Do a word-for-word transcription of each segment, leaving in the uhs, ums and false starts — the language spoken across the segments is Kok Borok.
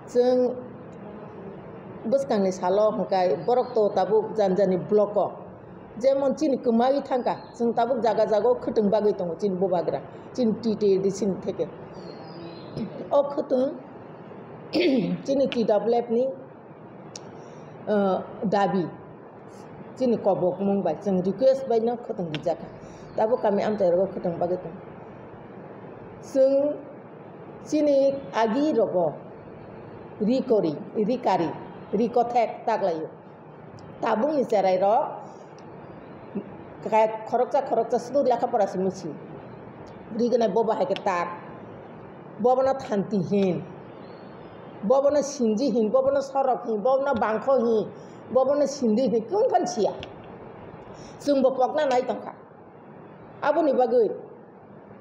Chwng bwskangni salo hwnkhe borok to tabuk jani jani block o, jemon chini kwmagwi thangkha, chwng tabuk jaga jaga o khwtwng bagwi tongo chini bubagra, chini T T A D C ni theke. O khwtwng chini T W F ni, uh, dabi, chini kobokmung bai, chwng request bai no khwtwng rijak kha. Tabuk kami amchai rogo khwtwng bagwi tongo. Chwng chini agi rogo ri kori, ri kari, ri kothek taklaio. Tabukni cherai rok khoroksa khoroksa sudu lekha pora simi si. Ri gwnai bobo hai khe tak. Bobono thanti hin. Bobono sinji hin, bobono sorok hin, bobono bangkho hin, bobono sindi hin, kung phan siya. Chwngbo pokna nai tongkha. Aboni bagwi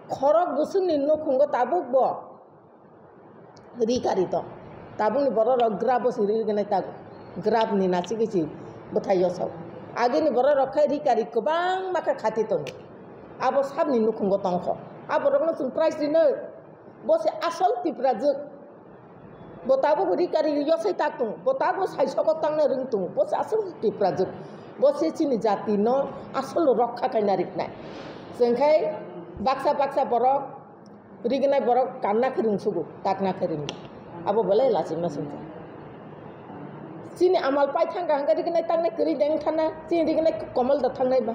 khorok bwswkni nukhungo tabukbo ri kari tong. Tabukni borok rok grab o si ri gwnai tago. Grab ni nachi gichi bwthai yosao. Agini borok rok khai ri kari kwbangma khe khati tongo. Abo sabni nukhungo tongkho. Aborokno chwng prize rinai. Bo se asol Tiprajwk. Bo tabuk ri kari yosai tak tongo. Bo tabuk sai sokok tangna rwng tongo. Bo se asol Tiprajwk. Bo se chini jati no asol rokha khaina riknai. Chwng khai baksa baksa borok rignai borok kanna khe rwngsugo, takna khe rwngya. Abo belai lachima singcha. Chini amal pai thangkha hwnkhe rignai taknai kwrwi deng thana, chini rignai komol da thangnai ba.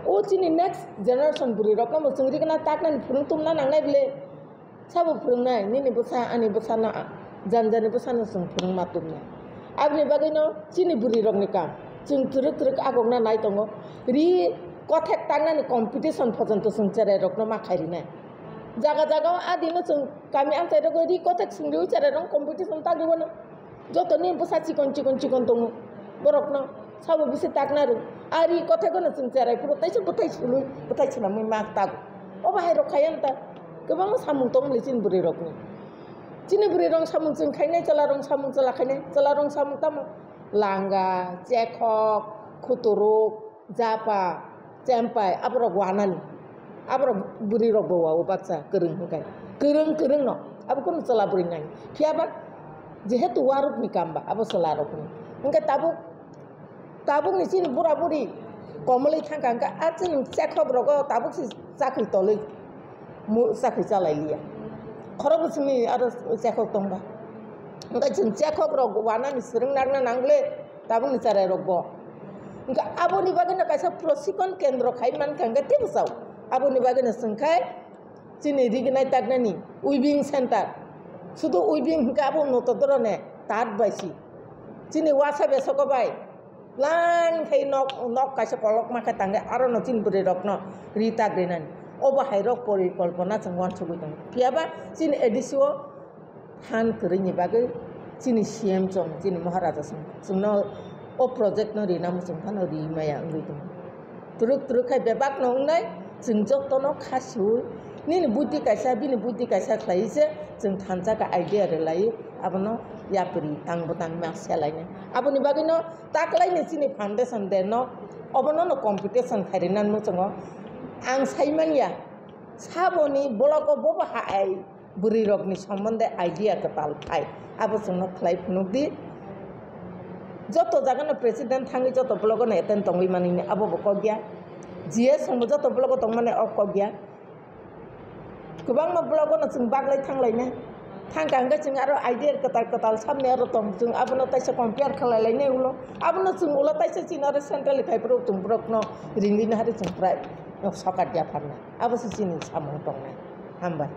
O chini next generation bwrwi rokno bo chwng rignai taknani phwrwng tumna nangnai bwle. Sabo phwrwngnai, nini bwsa, ani bwsano, a, jani jani bwsano chwng phwrwngma tubunai. Aboni bagwino chini bwrwirokni kam, chwng twrwk twrwk agokna nai tongo. Ri kothek taknani competition pojonto chwng cherairokno ma khai rinai. Jaga jaga o adino chwng kami amchai rogo ri kothek chwng riwi cherairok competition tagriwano. Jotoni bwsa chikon chikon chikon tongo borokno. Sabo bisi takna rw. Ari kothai gano chwng cherai phuru taisa bwthai sului, bwthai swnamwi mak tago. Obo hai rok khai ang ta. Kwbangma samung tong mili chini bwrwi rokni. Chini bwrwi rok samung chwng khainai, chwla rok samung chwla khainai, chwla rok samung tamo? Langa, chekhok, khuturuk, japa, chempai, aborok wanani. Aborok bwrwi rok bo wao baksa kwrwng hwnkhe. Kwrwng, kwrwng no. Abo kunu chwla bwrwi nai. Phiya ba jehetu waruk ni kam ba, abo chwla rokni. Hwnkhe tabuk Tabukni chini bura buri komolwi thangkha, hwnkhe a chini chekhok rogo tabuk se chakri tolwi mu-, chakri chalai liya. Khorok bwswkni aro chekhok tongba. Hwnkhe chwng chekhok rok wanani swrwng nakna nang ble tabukni cherai rokbo. Hwnkhe aboni bagwino kaisa prosikon kendro khai mankha hwnkhe teibo chao. Aboni bagwino chwng khai Chini rignai taknani weaving center. Sudu weaving hwnkhe abo noto dorone tat bai si. Chini wasa besoko bai lang khai nok, nok kaisa kolokma khe tangwi arono chini bwrwi rokno ri tak rinani. Obo hai rok porikolpona chwng uansugwi tongo. Phiya ba chini A D C o phan kwrwini bagwi chini C M chwng, chini Maharaja chwng, chwngno o project no rina muchung phano ri maya wngwi tongo. Twrwk twrwk khai bebak no wngnai, chwng jotono kha siwi nini buddhi kaisa, bini buddhi kaisa khlaiwi se chwng thansa khe idea rwlaiwi abono yapri tang bwtang ma selainai. Aboni bagwino taklaini chini foundation day no obono no competition khai rina muchungo. Ang sai manya saboni block o bobo hai bwrwi rokni sombonde idea kwtal phai, abo chwngno khlai phunuk di. Joto jagano president thangwi joto blogono attend tongwi manini abo bo kok ya. G S wngbo joto blogo tongmani o kok ya. Kwbangma blogono chwng baglai thanglainai. Thangkha hwnkhe chwng aro idea kwtal kwtal sabni aro tong, chwng abono taisa compare khlai lainai ulo. Abono chwng ulo taisa chini aro centrally khai borok chwng borokno ringwi nahari chwng prai sokat ya pharnai. Abo se chini samung tongnai. Hambai.